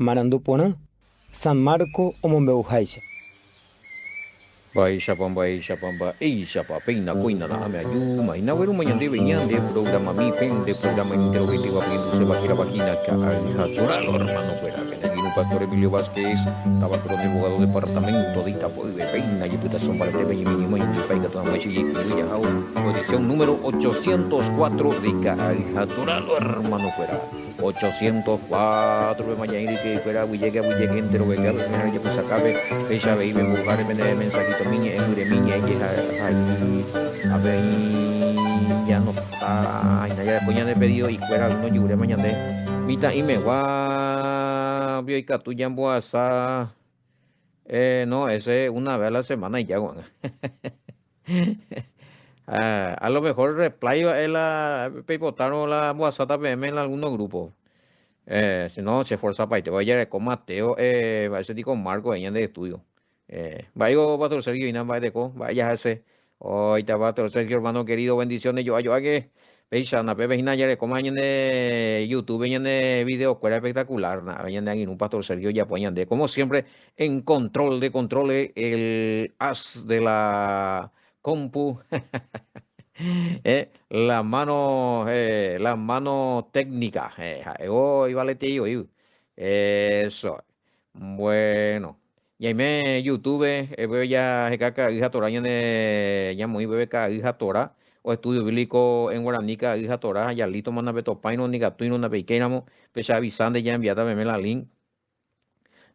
Marandu porã, San Marco omombe'uháicha. Mba'éichapa, mba'éichapa, mba'éichapa, péina kóina na'ãme aju, mayna guerúma ñandéve ñande programami, pende programa enterovetéva pehenduséva hérava hína Ka'ay ha Toralo, hermano-kuéra, pene angirũ Pastor Emilio Vázquez, táva Coronel Bogado, departamento de Itapoýpe, péina jepytaso mbaretépe ñemeñéma ñandepa ikatu hag̃uáicha jaikũmby jahao ko edición número 804 de Ka'ay ha Toralo, hermano-kuéra. 804 pe mañaĩ ryke'ykuéra aguyjéke aguyjéke enterovete apytépe ojepysakápe, péicha avei pembovy'áre pene mensajitomi ñe'ẽ mbyrymi ñe'ẽ jehai avei ñanota aina jareko ñande pedido ikuéra alguno ojeguréma ñande mitã'imegua ikatu ñambohasa no ese una vez a la semana ija ko'ág̃a. A lo mejor reply va'e la peipotárõ la ambohasáta peẽme en alguno grupo. Si no, che fuerza paite vai jareko Mateo, mba'éicha tiko Marco he'i ñande estudio. Mba'éiko Pastor Sergio hína mba'eteko, mba'e jaha hese. Oita Pastor Sergio hermano querido, bendiciones jo'a jo'áke. Péicha napépe hína jarekóma ñande YouTube ñande video kuéra espectacular, na'ave ñande angirũ Pastor Sergio ojapo ñande. Como siempre, en control de control el as de la compu, la mano técnica, ha'e voi valetei voi. Eso. Bueno, ñaime YouTube, upépe jaheka ka'ay ha Torá ñane ñamoĩ upépe ka'ay ha Torá, o estudio bíblico en guaraní ka'ay ha Torá, ya listo ma ndapetopáirõ, ndikatúirõ, ndapeikéiramo, peche avisa nde jaenviáta peme la link.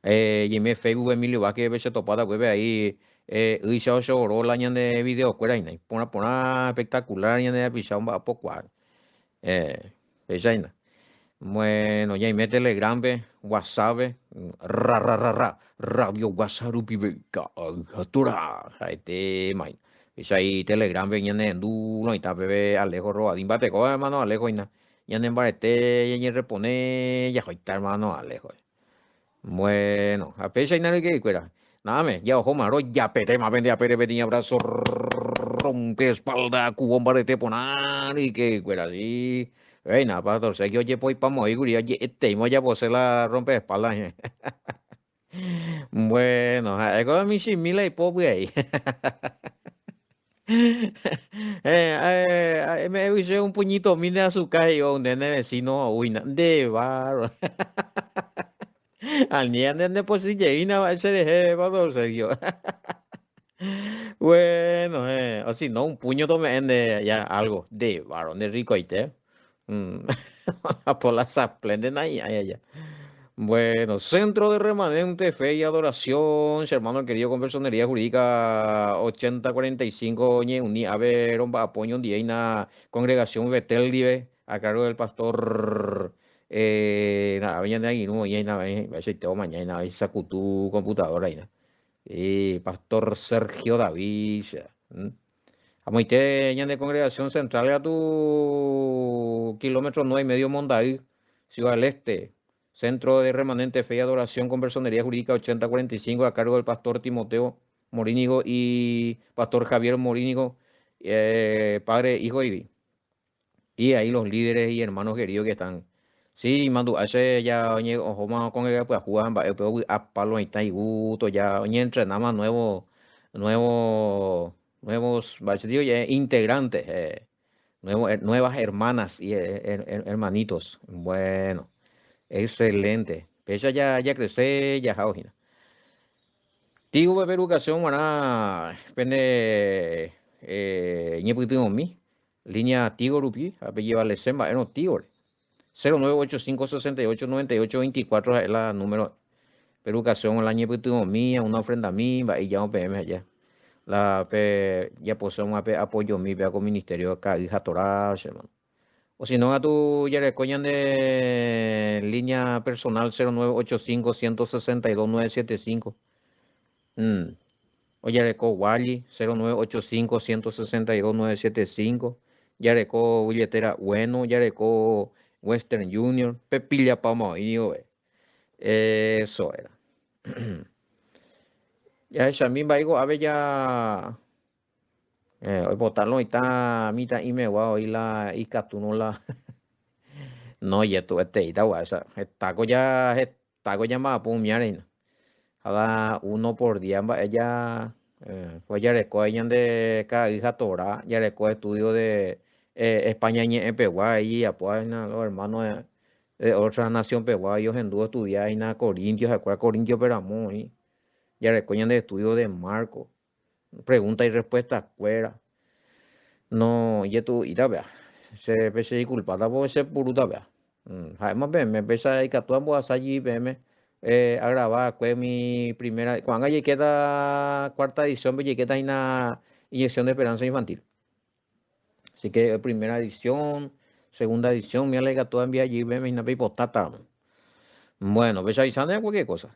Ñaime Facebook Emilio Vázquez peche topáta upépe ahí ýicha ochooro la ñande video kuéra hína, iporã porã, espectacular ñande rapicha omba'apokuaa. Péicha hína. Bueno, ñaime Telegram-pe, WhatsApp-pe, ra ra ra ra, Radio WhatsApp rupive ka'ay ha tora, ha'etéma hína. Péicha ahí Telegram-pe ñanerendu roĩta peve Alejo Roadí, mbateko hermano Alejo hína, ñanembarete ñañerrepone jahoita hermano Alejo. Bueno, ha péicha hína ryke'ykuéra. Na'áme, ja ohóma, rojapetéma pende apére peteĩ abrazo rompe espalda kuvo mbarete porã ryke'ykuéra. Sí, véina, Pastor Sergio ojepoipamoĩ kuri, oje'eteíma ojapose la rompe espalda. Bueno, ha'éko michĩmi la ipópy ahí. Eme'ẽgui chéve un puñitomi nde asuka he'íva nde ne vecino oúina. Nde bárbaro. Ani ande ndepochy jeýna va'e cherehe, Pastor Sergio. Bueno, o si no, un puño tome'ẽ nde ya algo. Nde bárbaro, nde ricoite. Por la saplente nahi'ãi aja. Bueno, Centro de Remanente, Fe y Adoración, che hermano querido con personería jurídica 8045 ñe'uni ave romba'apo ñondiéina congregación Betel ndive, a cargo del pastor ave ñande angirũ oĩaina mba'eichaite omañaina oisakutu computadora hína. Pastor Sergio David. Amoite ñane congregación central katu kilómetro nueve y medio Monday, Ciudad del Este, Centro de Remanente Fe y Adoración con Personería Jurídica 8045 a cargo del pastor Timoteo Morínigo y pastor Javier Morínigo, padre, hijo y Y ahí los líderes y hermanos queridos que están. Sí, mandu'a che ya oñe ohóma congrega pyahúva ha mba'e upe ovy'a palo mitã igusto ya oñeentrenáma nuevo nuevo nuevos mba'e che digo ya integrantes nuevo nuevas hermanas y hermanitos. Bueno, excelente. Péicha ya ya crece jahávo hína. Tigo pe educación g̃uarã pene ñepytyvõmi Línea Tigo rupi ha pejevalese mba'érõ Tigo-re. 0985 68 98 24 ha'e la número perucación la ñepytyvõmi, una ofrendami, mba'e ijárõ peẽme aja. La pe japosóma pe apoyomi péva ko ministerio Ka'y ha Torá, che hermano. O si no katu jareko ñande línea personal 0985 162 975. Ojareko Wally, 0985 162 975, jareko billetera Ueno, jareko Western Union, pe pillapáma oĩ niko. Eso era. Jahechami mba'éiko ápe ja oipotárõ oĩta mitã'imegua oĩ la ikatúrõ la no jetu'eteíta gua'éicha hetáko ja. Hetáko ñamba'apo umíare hína. Cada uno por día mba'e ja pues jareko ahí ñande ka'ay ha Torá, jareko estudio de España ñe'ẽ pegua ahí jajapo hína los hermanos de otra nación pegua ahí ohendu oestudia hína Corintios ha'ekuéra Corintio-pe ramo oĩ. Jareko ñande estudio de Marcos, pregunta y respuesta kuéra. No ijetu'u'íta péa. Che pe che disculpáta porque che purúta péa. Ha'éma peẽme péicha ikatu ambohasa jey peẽme agrava akue umi primera, ko'ág̃a jaikéta cuarta edición-pe jaikéta hína inyección de esperanza infantil. Así que primera edición, segunda edición, umíva la ikatu ambia jey peẽme hína peipotátaramo. Bueno, péicha avisánte cualquier cosa.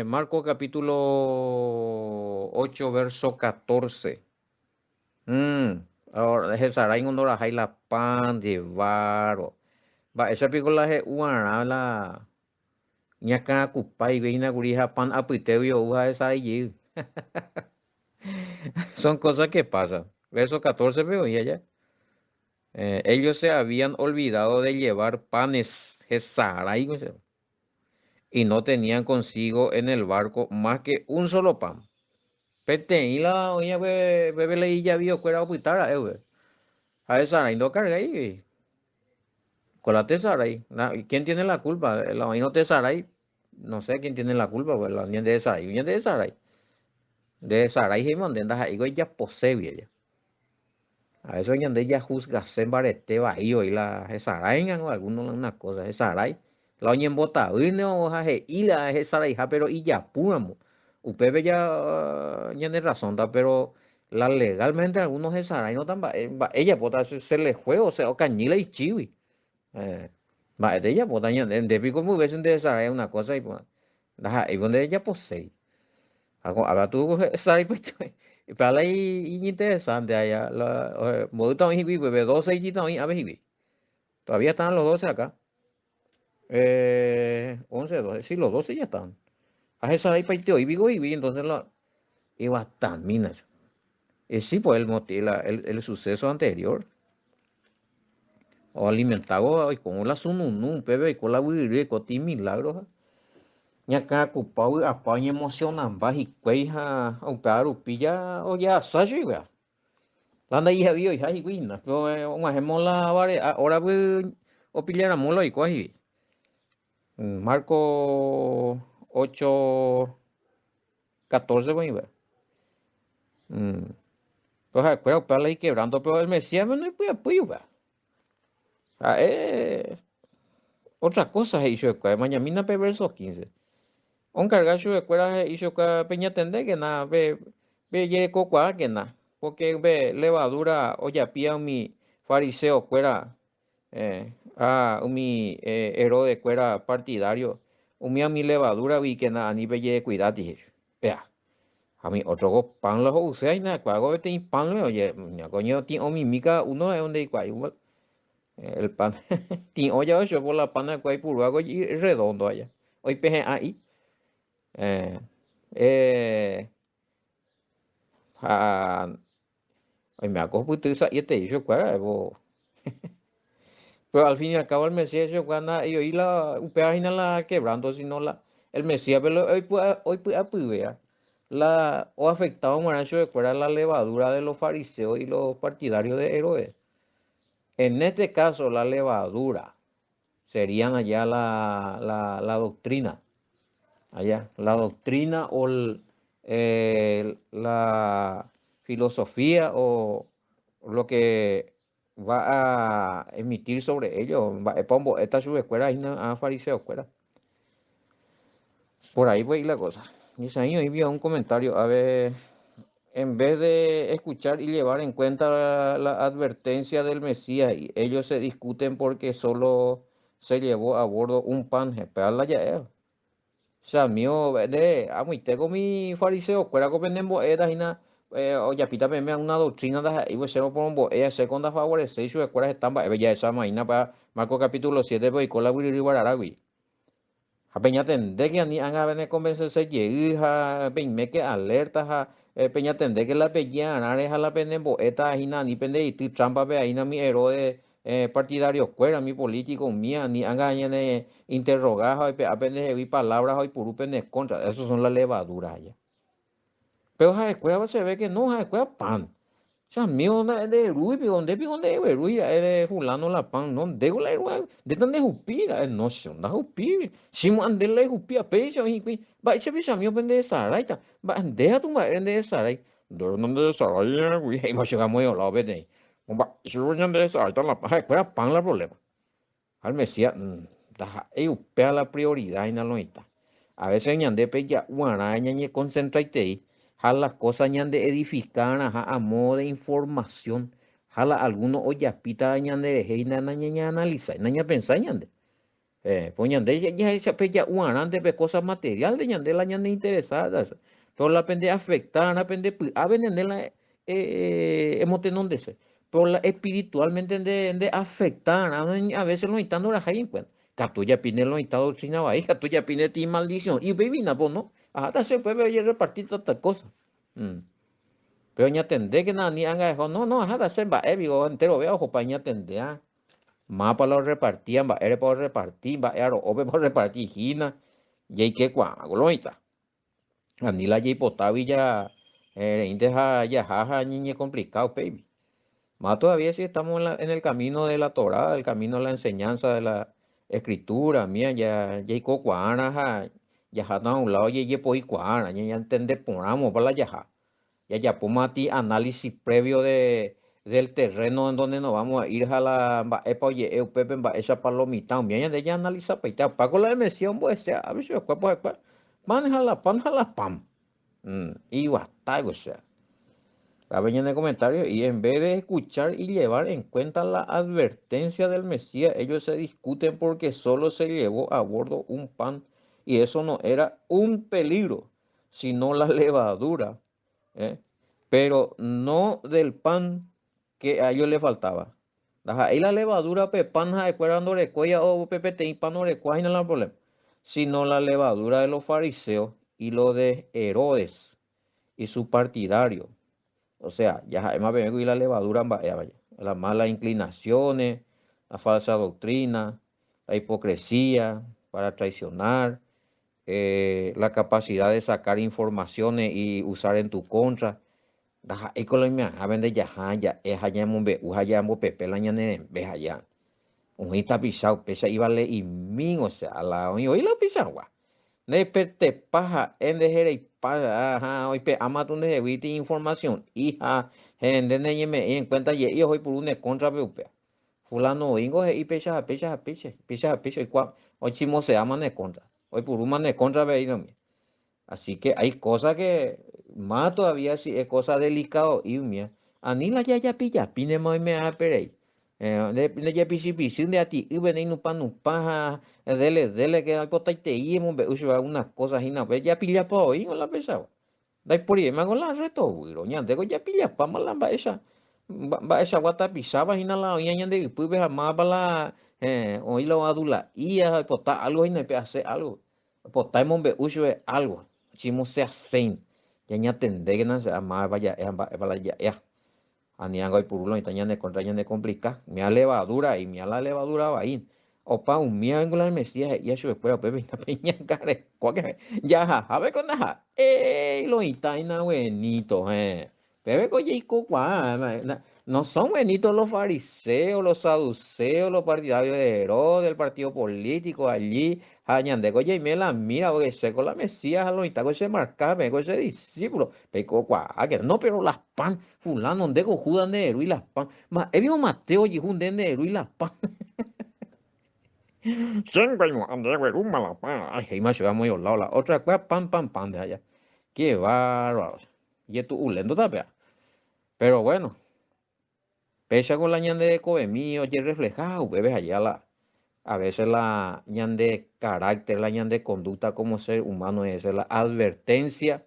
Marcos capítulo 8, verso 14. Hesarái ndorahái la pan jeváro. Mba'éicha piko la he'uarã la ñakãrakupáigui hína kuri ha pan apytégui ou ha hesarái jey. Son cosas que pasan. Verso 14 pe oĩ aja. Ellos se habían olvidado de llevar panes. Hesarái y no tenían consigo en el barco más que un solo pan. Peteĩ la oĩva pe la ijaviokuéra opyta ra'e upe. Ha hesarái ndokargái. Con la tesarái. ¿Quién tiene la culpa? La oĩrõ tesarái, no sé quién tiene la culpa, pues la ñande hesarái, ñande hesarái. Nde hesarái he'íma nde ndaha'éiko ejaposégui aja. A veces ñande jajuzgase mbarete vai oĩ la hesaráingango alguno una cosa, hesarái. La oñembotavýne ha he'i la hesaraiha pero ijapúramo. Upépe ya ñane razónta, pero la legalmente algunos hesaráinota mba'e mba'e ejapóta se le fue o sea okañy la ichígui. Mba'ete ejapóta ñande, nde piko muy veces nde hesarái una cosa iporã. Ndaha'éipo nde ejaposéi. Ha ko'ág̃a tu hesarái upéva la iñinteresante allá. La, mboýta oĩ hikuái upépe, 12 ichita oĩ ápe hikuái. Todavía están los 12 acá. 11, 12, sí, los 12 ya están. Ha hesaraipaite oĩ piko hikuái, entonces la ivatamína. Y sí, pues el, la, el suceso anterior. Oalimentávo oiko la sununu upépe oiko la guyry oiko ti milagro. Ñakãkupa vy'apa oñemocionamba hikuái ha upéva rupi ja ojehasa chugui. La ndaijavéi oiha hikuái hína, pero og̃uahẽmo la vare'a hora-py opillaramo la oikóva hikuái. Marco 8, 14 oĩva. Pero ha'ekuéra upéva la iquebranto, pero el Mesías noipy'apýi upéva. Ha'e otra cosa he'i chupekuéra, emañamína pe verso 15. Oncarga chupekuéra he'i chupekuéra peñatendékena, pe pejerekokuaákena, porque pe levadura ojapíva umi fariseokuéra ha umi Herodekuéra partidario, umi umi levadura-gui kena ani pejecuidáti he'i. Péa. Ha umi otro pan la ho'use hína hikuái peteĩ pan oye coño ti'õmimi cada uno ndeikuaái el pan ti'õ jave chupe por la pan hikuái oipurúva redondo aja oipehe'ã'i ha oime'áko ohupyty sa'ieterei chupekuéra pero al fin y al cabo el Mesías chupekuéra ndaha'éi la upéva hína la quebranto sino la el Mesías-pe oipy'apyvéva la oafectaba g̃uarã chupekuéra la levadura de los fariseos y los partidarios de Herodes. En este caso la levadura serían allá la doctrina, allá, la doctrina o la filosofía o lo que va a emitir sobre ellos, mba'épa ombo'éta chupekuéra hína a fariseokuéra. Por ahí puede ir la cosa. Dice ahí oí un comentario, a ver, en vez de escuchar y llevar en cuenta la advertencia del Mesías, ellos se discuten porque solo se llevó a bordo un pan. La ya O sea, mío, de amoite mi fariseo kuéra ko penembo'éta hína ojapíta peẽme una doctrina ndaha'éi chéve oporombo'e che ko ndafavorecéi chupekuéra heta mba'épe jahecháma hína pa Marcos capítulo 7 pe oiko la guyryry vararágui. Ha peñatendéke ani ág̃a peneconvencese jey ha peiméke alerta ha peñatendéke la peje'arãre ha la penembo'éta hína ani pendeity trampa-pe aína umi Herodes Partidario-kuéra, umi político umíva, ani ág̃a ñane interroga ha oipe'a pendehegui palabra ha oipuru pene contra. Eso son las levaduras allá. Pero ha'ekuérava se ve que no, ha'ekuéra pan. Che amigo, nde rúi piko, nde piko ndeguerúi ra'e de fulano la pan, no, ndéko la eru'a, ndéta ndehupi ra'e, no che ndahupi, chimo'ã nde la ehupíva, péicha oĩ hikuái, mba'éicha pe che amigo penderesaráita, mba'e nde katu mba'ére nderesarái, nde nanderesarái he'íma che amo oĩ peteĩ, mba'éicha ñanderesaráita la pan, ha'ekuéra pan la problema. Ha el Mesías, ndaha'éi upéva la prioridad hína lo mitã. A veces ñande pe ja'uarã ñañeconcentraitei ha la cosa ñande edificarãha a modo de información ha la alguno ojapítava ñanderehe hína nañañeanalizái, nañapensái ñande. Pues ñande jahecha pe ja'uarãnte pe cosa material de ñande la ñane interesada, pero la pende afectarã pende py'ápe ñande la emotenondese. Pero la espiritualmente nde nde afectarã a veces lo mitã ndorahái en cuenta. Katu japine lo mitã doctrina vai, katu japine ti maldición. Y upéi vina po no. Aháta che upépe ojerreparti tanta cosa. Pero ñatendékena ani ág̃a eho, no, no, aháta che mba'e piko enterove ohopa ñatendea. Mápa la orrepartía, mba'érepa orreparti, mba'e aro'ópepa orreparti hína, jaikekuaa lo mitã. Ani la jaipotágui ja reínte ha jaha ha ñañecomplica upéi. Más todavía si estamos en el camino de la Torah, el camino de la enseñanza de la escritura, mía, ya jaikokuaárã ha jaháta a un lado jajepoikuaárã, ñañantende porãmopa la jaha. Jajapóma ti análisis previo de, del terreno en donde nos vamos a ir ha la mba'épa oje'e upépe mba'éichapa lo mitã umía ñande ñaanalizapaite opáko la Mesías ombo'ese ápe chupekuéra hikuái pan ha la pan ha la pan. Iguata o sea. Cabe en el comentario, y en vez de escuchar y llevar en cuenta la advertencia del Mesías, ellos se discuten porque solo se llevó a bordo un pan y eso no era un peligro, sino la levadura, ¿eh? Pero no del pan que a ellos les faltaba. Ahí la levadura pe pan ha'ekuéra ndorekói o pe peteĩ pan orekuái no la problema, sino la levadura de los fariseos y lo de Herodes y su partidario. O sea, ya ha'éma peẽme la levadura mba'e vaya. Las malas inclinaciones, la falsa doctrina, la hipocresía para traicionar, la capacidad de sacar informaciones y usar en tu contra. Ndaha'éiko la oime'ãhápe ndejaha ja'e ha ñamombe'u ha ñambopepe la ñane rembe allá. Oĩ tapicha upéicha ivale'imi, o sea, la oĩ oĩ la upeichagua. Ndepetepa ha'e ndehereipa ha oipe'áma tu ndehegui ti información ha nde neñeme'ẽi en cuenta je'i oipuru ne contra-pe upéva. Fulano oĩngo he'i péicha ha péicha ha péicha, péicha ha péicha oikuaa ochimoseáma ne contra, oipurúma ne contra-pe ahí nomás. Así que hay cosas que más todavía si es cosa delicado y umía. Ani la jajapijapi oime'ápe rei. Nde japichipichi nde ati'ýpe neinupã nupã ha dele dele que aipotaitei emombe'u chupe algunas cosas hína upe japillapa oĩngo la peichagua. Ndaiporivéma la resto výro, ñandéko japillapáma la mba'éicha mba'eichagua tapicháva hína la oĩva ñande ypýpe ha mávapa la oĩ la oadula'ía ha oipota algo hína oipe'ase algo. Oipota emombe'u chupe algo, chimoseaséi. Ñañatendékena mávapa ja'e ha mba'épa la ja'éa. Ani ág̃a oipuru lo mitã ñane contra ñane complica. Umía levadura umía la levadura vai. Opa umía la Mesías he'ía chupekuéra upépe hína peñangarekuáke jahahápe ko ndaha'éi lo mitã hína buenito. Péveko jaikokuaa. No son buenitos los fariseos, los saduceos, los partidarios de Herodes, del partido político allí. Ha ñandéko jaime la mira porque chéko la Mesías ha lo mitãko che marca peẽko che discípulo. Peikokuaáke. No, pero las pan, fulano, ndéko Judas nderúi las pan. Mba'épiko Mateo ojehu nde nderúi las pan. Chéngo aimo'ã ndeguerúma la pan. Ay, he'íma chupe amo lado la otra kuéra pan, pan, pan de allá. Qué bárbaro. Jetu'u tapea. Pero bueno, péicha con la ñande rekovemi ojerefleja upépe allá la a veces la ñande carácter, la ñande conducta como ser humano es la advertencia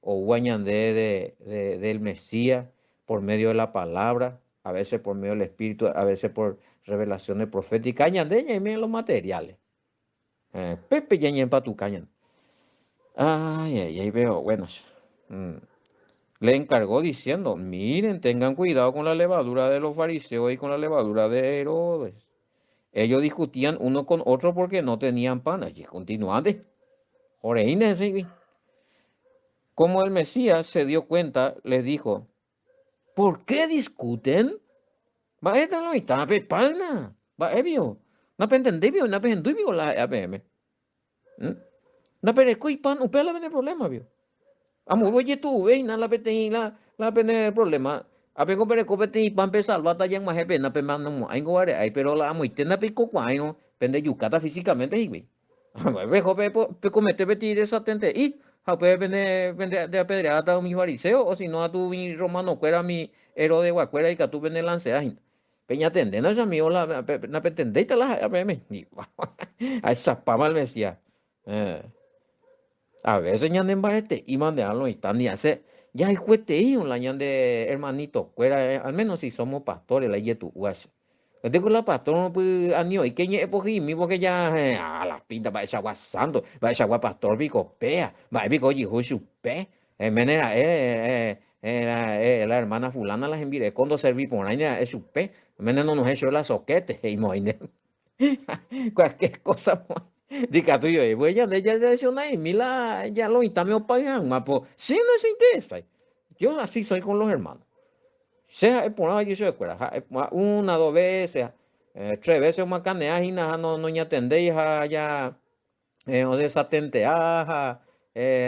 o ñande del Mesías por medio de la palabra, a veces por medio del Espíritu, a veces por revelaciones proféticas, ñande ñaime en los materiales. Pepe ya ñempatuca ñande. Ay, ay, ay, veo, bueno. Le encargó diciendo, Miren, tengan cuidado con la levadura de los fariseos y con la levadura de Herodes. Ellos discutían uno con otro porque no tenían pan. Allí continuante. Como el Mesías se dio cuenta, les dijo, ¿por qué discuten? Mba'éta lo mitã pe página. Mba'e pio. Napentendéi pio, napehendúi pio la ha'éva peẽme. Ndaperekói pan, upéva la pene problema pio. Amove ojetu'uve hína la peteĩ la la pene problema. Ápengo pereko peteĩ pan pesalváta jag̃uahẽ pena pemanomo'ãingo vare'ái, péro la amoite ndapeikokuaáirõ pendejukáta físicamente hikuái. Peho pekomete peteĩ desatente'i ha upépe pende pende apedreáta umi fariseo o si no atu umi romano-kuéra umi Herodes-guakuéra ikatu penelansea hína. Peñatendéna che amigo la napentendéita la ha'éva peẽme. Aechapáma el Mesías. Eh. A veces ñane mbarete'íma nde algo oĩta ni hace jahayhueteí la ñande hermanito kuéra, eh, al menos si somos pastores la ijetu'úva che. Ndéko la pastor py ani oike ñe'ẽ pohyimi porque ya eh, a la pinta mba'eichagua santo, mba'eichagua pastor piko péa, mba'e piko ojehu chupe. Oiméne ra'e eh, eh, eh, la hermana fulana la hembireko ndoservi porãine ra'e chupe, oiméne nonohẽ chupe la soquete, he'imo'ãine. Cualquier cosa ndikatúi oĩ, pues ñande jarreacciona'imi la ya lo mitãme opáy hag̃ua, po che nacheinteresái. Yo así soy con los hermanos. Che ha'e porã va'ekue chupekuéra, ha'e una, dos veces, eh, tres veces omakanea hína ha no noñatendéi ha ya Odesatentea ha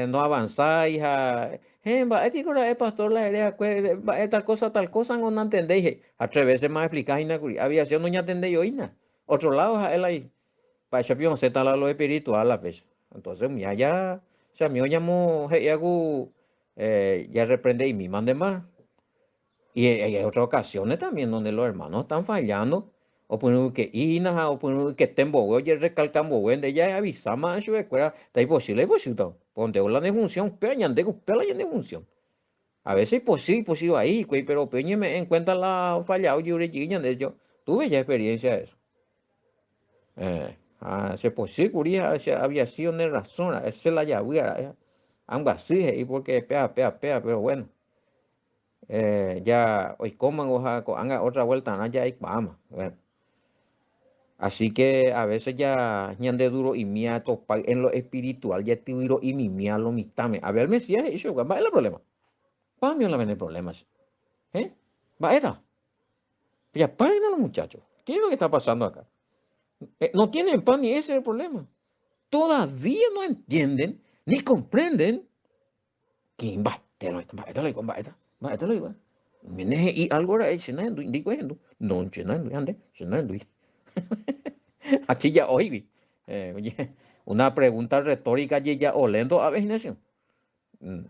noavanzái ha héẽ mba'e piko ra'e pastor la ere akue mba'e tal cosa tal cosa ngo nantendéi he'i ha tres veces ma explica hína kuri aviación noñatendéi oína otro lado ha'e la mba'éicha piko osẽta la lo espiritual la péicha entonces umi aja che amigo ñamo he'íva ku jarreprende'imíma ndema. Y hay otras ocasiones también donde los hermanos están fallando, opyrũyke'ína ha opyrũykete mbogue ojerrecalca mbogue nde jaeavisáma chupekuéra taipochy la ipochýta, ponte la ne función, upéva ñande upéva la ñane función. A veces ipochy, ipochy vai hikuái, pero upéi oñeme'ẽ en cuenta la ofallado jyvre jey ñande, yo tuve ya experiencia de eso. Eh, ha che pochy kuri ha che había sido ne razón ra'e, che la javýa ra'e, ambyasy he'i porque péa, péa, péa, pero bueno. Eh, ya oikómango ha ko'ág̃a otra vueltarã ya aikuaáma. Bueno. Así que a veces ya ñande duro'imía topay en lo espiritual, jatyvyro'imimía lo mitãme. A ver, el Mesías he'i chupe, mba'e la problema? Pámio la pene problema che. Eh? Mba'éta? Japáyna los muchachos. ¿Qué es lo que está pasando acá? Eh, no tienen pan ni ese es el problema. Todavía no entienden ni comprenden Mba'éta la oiko, mba'éta, mba'éta la oiko. Oiméne he'i algo ra'e, che nahendúi, ndéiko ehendu. No, che nahendúi, ha nde, che nahendúi. Ha che ja'óigui. Eh, oye, una pregunta retórica jeja'o lento ave hína che. Mm.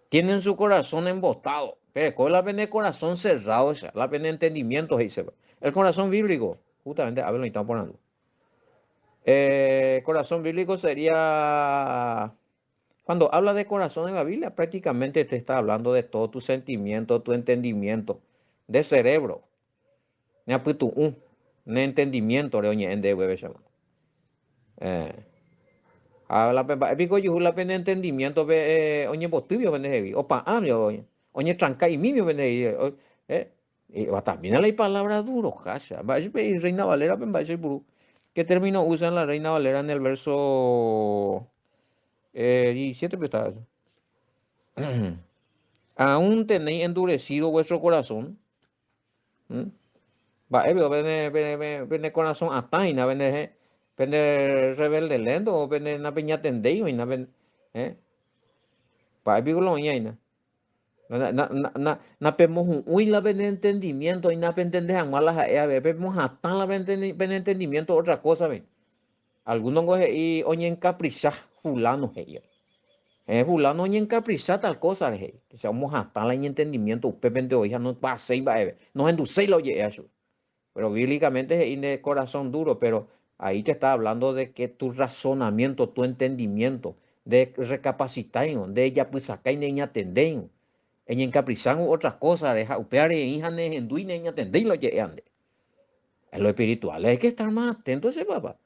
Tienen su corazón embotado. Pereko la pene corazón cerrado, esa, la pene entendimiento he'ise. El corazón bíblico, justamente ave lo mitã oporandu. Eh, corazón bíblico sería Cuando habla de corazón en la Biblia, prácticamente te está hablando de todo tu sentimiento, tu entendimiento, de cerebro. Ne apytu'ũ, ne entendimiento re oñe'ẽ nde gueve che hermano. Eh, ha la pe mba'e piko ojuhu la pene entendimiento pe eh, oñembotývio pende hegui, opa'ãvio, oñetranka'imívio pende hegui. Eh, Evatamína la ipalabra duro, hácha. Mba'éicha pe Reina Valera pe mba'éicha oipuru. ¿Qué término usa en la Reina Valera en el verso eh, 17 pe está eso? Aún tenéis endurecido vuestro corazón. ¿Mm? Mba'épe pene, pene, pene corazón atã hína, pene, pene rebelde lento, o pene napeñatendéi hína, pene, eh? Mba'e piko la oĩ hína? Napemohu'ũi la pene entendimiento y napentende hag̃ua la ha'e avei, pemohatã la pene entendimiento otra cosa-pe. Alguno ngo he'i oñencapricha fulano he'i. Eh, fulano oñencapricha tal cosa rehe. O sea, omohatã la iñentendimiento upépente oĩ ha nopaséi mba'eve, nohenduséi la oje'éva chupe. Pero bíblicamente he'i nde corazón duro, pero ahí te está hablando de que tu razonamiento, tu entendimiento, nde recapacitái-rõ, nde ejapysakái, nde eñatendéirõ, eñencaprichágui otras cosas-re ha upéva reĩ ha nehendúi neñatendéi la oje'éva nde. En lo espiritual hay que estar más atento che papá.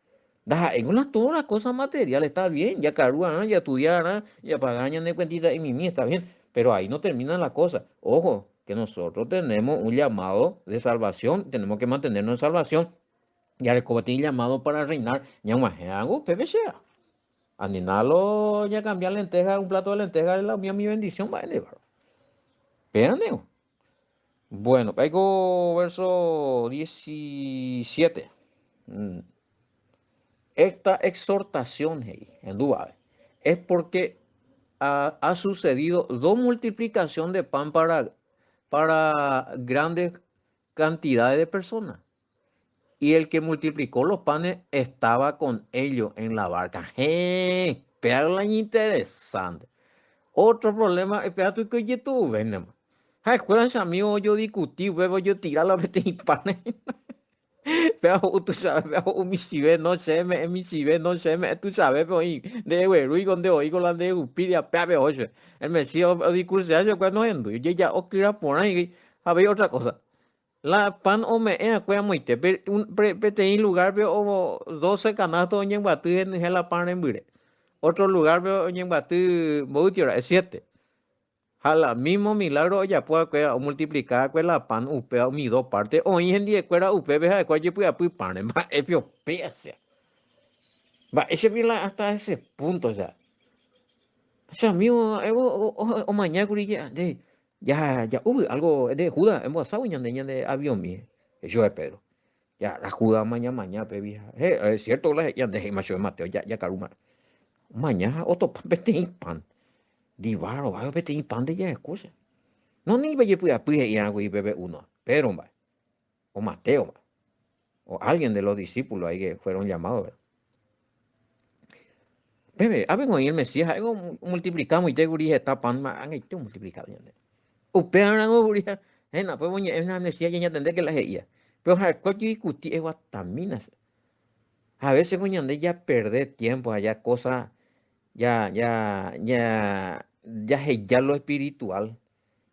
Ndaha'éiko la todas las cosas materiales, está bien, jakaru arã, jaestudia arã, japaga ñane cuentita imimi, está bien. Pero ahí no termina la cosa. Ojo, que nosotros tenemos un llamado de salvación, tenemos que mantenernos en salvación. Jareko peteĩ llamado para reinar, ñag̃uahẽ upépe che. Aninalo ya cambiar lenteja, un plato de lenteja es la mía mi bendición, va Péane. Bueno, caigo verso 17. Esta exhortación, hey, en Dubai, es porque ha, ha sucedido dos multiplicación de pan para, para grandes cantidades de personas. Y el que multiplicó los panes estaba con ellos en la barca. ¡Hey! Perla interesante. Otro problema, espera tú que yo ven, Ha amigo, yo discutí, huevo, yo tirar la peteĩ panes. Péva ho'u tuichave, péva ho'u michĩve, no che me'ẽ michĩve, no che me'ẽ tuichave pe oĩ ndeguerúiko nde oĩko la nde rupíria péape oho chupe. El Mesías odiskursea chupekuéra nohendúi, ojeja'o kyra porãigui ha avei otra cosa. La pan ome'ẽ akue amoite, peteĩ lugárpe doce canastos oñembyaty henyhẽ la pan rembyre. Otro lugárpe oñembyaty mboýtio ra'e, siete. Ha la mísmo milágro ojapo va'ekue omultiplika va'ekue la pan upéva umi dos párte, oĩ hendiekuéra upépe ha'ekuéra ojepy'apy pánre. Mba'épe upéva che? Mba'éicha la hasta ese punto, o sea. Che amigo, omaña kuri nde ja ja'úgui algo de Judas embohaságui ñande ñande aviõmi, he'i Pedro. Ja la Judas omaña maña pe vieja. He, es cierto la he'i ñande he'íma chupe Mateo, ja jakarúma. Omaña ha otopa peteĩ pan. Divaro, algo peteĩ pan de jaheko che. No ni pejepy'apy he'i kuri pepe uno, Pedro mba'e, o Mateo mba'e, o alguien de los discípulos ahí que fueron llamados, ¿verdad? Peve, ápe oĩ el Mesías, ha'e omultiplicamos ite kuri heta pan, ag̃aite omultiplicado ñande. Upévaramo kuri, héna, pues oñe'ẽ la Mesías ñañatende que la he'ía. Pero ha'ekuéra ojodiscuti eguatamína. A veces ko ñande ja perde tiempo allá cosa ja ja ja jaheja lo espiritual,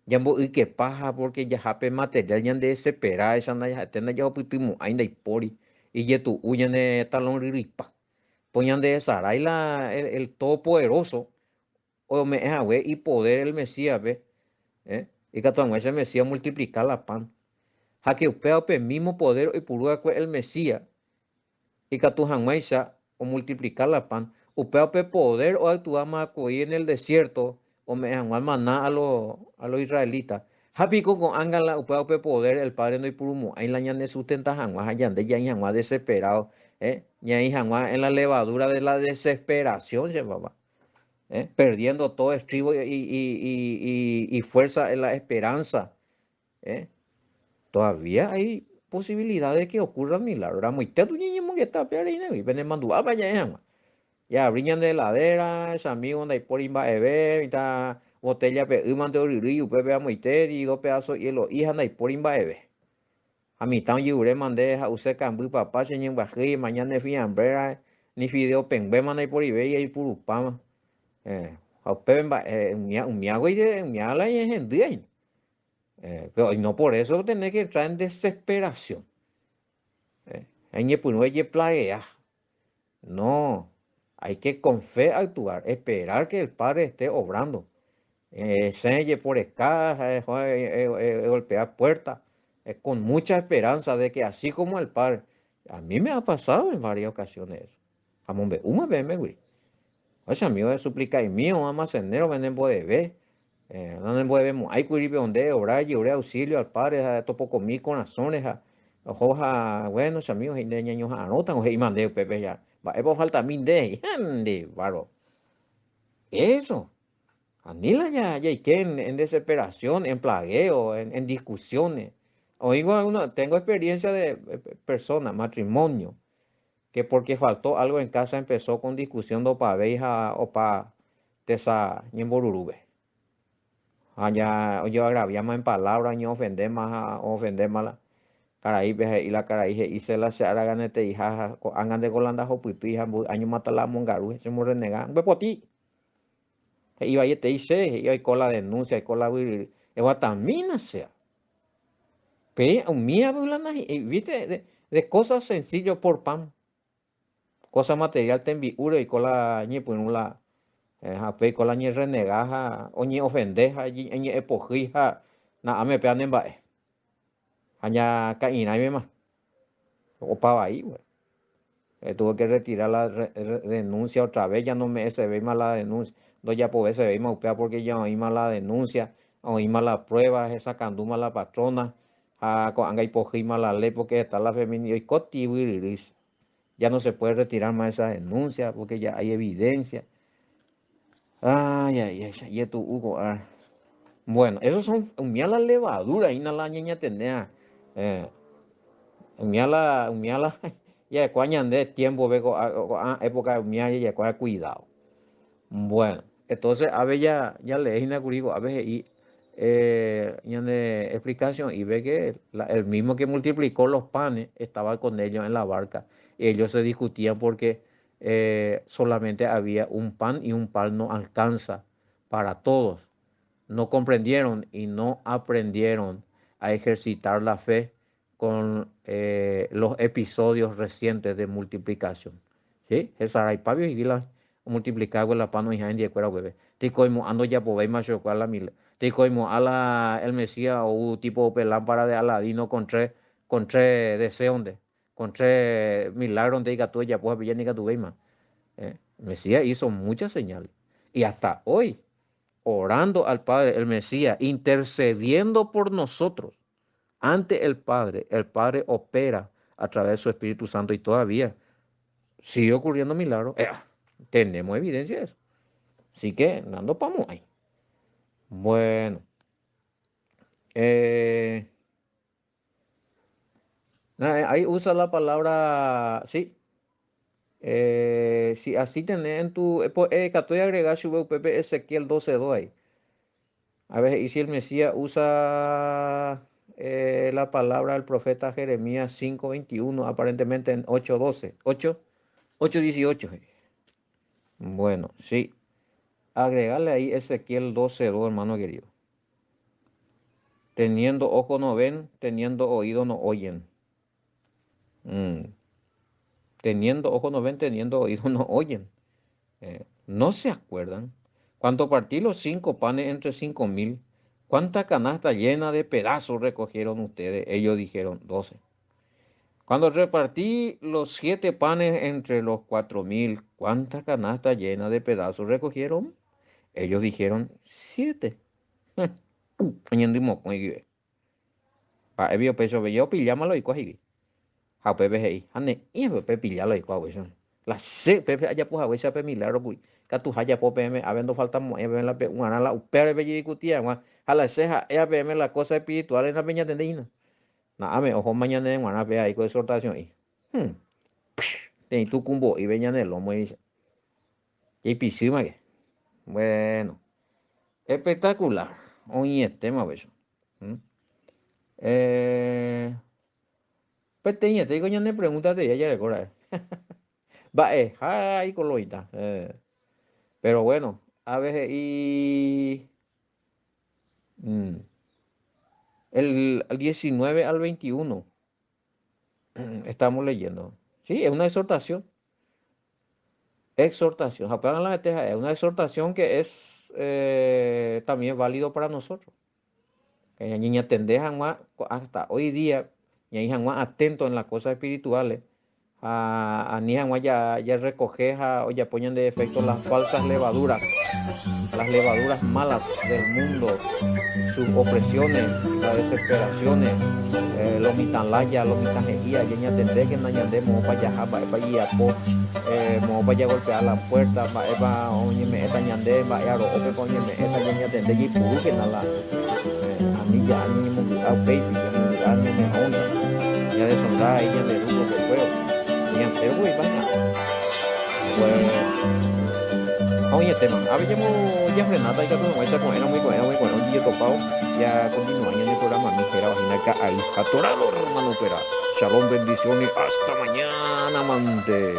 jamboykepa ha porque jaha pe material ñande desespera esa ndajahete ndajahupytymo'ãi ndaipóri ijetu'u ñane talón ryryipa. Po ñande desarái la el, el todopoderoso ome'ẽ hague ipoder el Mesías-pe, eh, ikatu hag̃uáicha el Mesías omultiplika la pan. Ha que upéva upe mismo poder oipuru va'ekue el Mesías ikatu hag̃uáicha omultiplika la pan, upéva upe poder oactuáma koi en el desierto ome'ẽ hag̃ua el maná a los, a los israelitas. Ha piko ko'ág̃a la upéva upe poder el Padre ndoipurumo'ãi la ñanesustenta hag̃ua ha ñande ñaĩ hag̃ua desesperado, eh, ñaĩ hag̃ua en la levadura de la desesperación, che papá. Eh, perdiendo todo estribo y, y, y, y, y fuerza en la esperanza. Eh. Todavía hay posibilidad de que ocurra el milagro. Ramoite tu ñeñemongeta pe areínagui, penemandu'ápa ja'e hag̃ua. Jaabri ñande heladera, chamigo ndaipóri mba'eve, mitã botella-pe y mante oryrýi upépe amoite, y dos pedazos hielo'i ha ndaipóri mba'eve. Ha mitã ojeruréma nde ha'use kamby papa che ñembyahýi, emaña ne fiambréra, ni fideo pẽnguéma ndaiporivéi aipurupáma. Eh, ha upépe mba'e umía umíagui umía la ñehendýa hína. Eh, pero no por eso tenés que entrar en desesperación. Eh, eñepyrũ ejeplaguea. No, hay que con fe actuar, esperar que el Padre esté obrando. Eh, se jeporeka, eh, eh, eh, golpear puertas, eh, con mucha esperanza de que así como el Padre, a mí me ha pasado en varias ocasiones eso. Amombe'úma peẽme gui. Oicha amigo de suplica y mío, almacenero, venembo'eve. Eh, nanembo'evemo'ãi kuri pe onde obra jeure auxilio al Padre, ha topokomi corazõre ha oho ha bueno, che amigo, he'i nde ñañoha'arõta he'íma nde upépe ja mba'épa ofaltami nde he'i ha nde bárbaro. Eso. Aníla ja jaike en, en desesperación, en plagueo, en, en discusiones. Oigo alguna, tengo experiencia de personas, matrimonio, que porque faltó algo en casa empezó con discusión ndopavéi ha opa tesa ñemborurúpe. Ha ja ojoagraviáma en palabra, oñeofendéma ha oofendéma la karaípe, he'i la karai he'ise la che áraganeteiha ha ko'ág̃a ndeko la ndahopytýi ha mboy áñomata la amongaru, chemorrenega, mbyepoti. He'i vaietei che, he'i oiko la denuncia, oiko la vyryry. Eguatamína che. Pe umíva viste, de, de cosas sencillo por pan. Cosa material tembi'úre oiko la ñepyrũ la. Ha upéi ko la ñerrenega ha oñe'ofende ha oñe'ẽpohýi ha na'áme péva nemba'e. Ha ñaka'irãimema. Opa vai, pues. Tuvo que retirar la denuncia otra vez, ya nome'ẽsevéima la denuncia, ndojapovesevéima upéva porque ya oĩma la denuncia, oĩma la prueba, hesakãndúma la patrona, ha ko'ág̃a ipohýima la ley porque heta la femini oiko tyvyryrýi. Ya no se puede retirar más esa denuncia porque ya hay evidencia. Ay, ay, ay, jetu'u ko'ã. Bueno, esos son umía la levadura hína la ñañatendéva. Eh, umía la, umía la, ja'ekuaa ñande tiempo-pe ko'ã, ko'ã época umía ja'ekuaa cuidado. Bueno, entonces ápe ya, ya lee hína kuri ko'ápe he'i eh, ñane explicación ive que la, el mismo que multiplicó los panes estaba con ellos en la barca. Ellos se discutían porque solamente había un pan y un pan no alcanza para todos. No comprendieron y no aprendieron a ejercitar la fe con los episodios recientes de multiplicación. ¿Sí? Hesaraipágui oivi la omultiplikágue la pan oĩha hendiekuéra upépe. Teikoimo'ã ndojapovéima chokua la mil. Teikoimo'ã la el Mesías ou tipo upe lámpara de Aladino con tres, con tres deseos-nte. Con tres milagros-nte ikatu ojapo ha pe ñandekatuvéima. Mesías hizo muchas señales. Y hasta hoy, orando al Padre, el Mesías, intercediendo por nosotros ante el Padre, el Padre opera a través de su Espíritu Santo y todavía sigue ocurriendo milagros. Tenemos evidencia de eso. Así que, nando pamo ahí. Bueno. Ahí usa la palabra, sí. Si así tenés en tu, pues, katu eagregá chupe upépe Ezequiel 12.2 ahí. A ver, y si el Mesías usa la palabra del profeta Jeremías 5.21, aparentemente en 8.12, 8, 8.18. Bueno, sí. Agregale ahí Ezequiel 12.2, hermano querido. Teniendo ojo no ven, teniendo oído no oyen. Teniendo ojo no ven, teniendo oído no oyen. No se acuerdan. Cuando partí los 5 panes entre 5.000, ¿cuánta canasta llena de pedazos recogieron ustedes? Ellos dijeron, 12. Cuando repartí los 7 panes entre los 4.000, ¿cuánta canasta llena de pedazos recogieron? Ellos dijeron, 7. Oñemondýi guive. Mba'épi upéicha upéi opilláma la oikuaa hikuái. Ha upépe he'i, ha ne'ĩva upe pilla la oikuaa upéicha. La che upépe ajapo haguéicha pe milagro kuri. Katu ha ajapo peẽme ápe ndofaltamo'ãi peẽme la pe'uarã la upévare pejediskuti hag̃ua. Ha la che ha'éva peẽme la cosa espirituales napeñatendéi hína. Na'áme ohóma ñane g̃uarã péva aiko exhortación-i. Hum. Peteĩ tukumbo'ípe ñane lomo he'ícha. Jaipichýmake. Bueno. Espectacular. Oĩetéma upéicha. Peteĩete ñane pregunta te jareko ra'e. Mba'eha ikoloita. Pero bueno, a veces y el 19 al 21 estamos leyendo. Sí, es una exhortación. Exhortación. La es una exhortación que es también válido para nosotros. Que ñaña hasta hoy día, ñaña atento en las cosas espirituales. A ni ya, ya recoge o ya ponen de efecto las falsas levaduras, las levaduras malas del mundo, sus opresiones, las desesperaciones, lo mitanlaya, lo mitanjería, ya ñatende que nañande mo pa yaja, pa pa yapo, mo pa ya golpear la puerta, pa pa oñeme eta ñande, pa ya ro ope pa oñeme eta ya ñatende y puru que nala, anilla ani mo a peipi, ya mo a ñane onda, ya deshonra ahí ñande ruco pe pueblo. Ñande voy baña. Pues, oye tema, a ver, ya frenata y que no esa con era muy buena, muy bueno, y topado, ya continúa en el programa, mi era vagina acá ahí, atorado, hermano, pero shalom, bendiciones, hasta mañana, amante.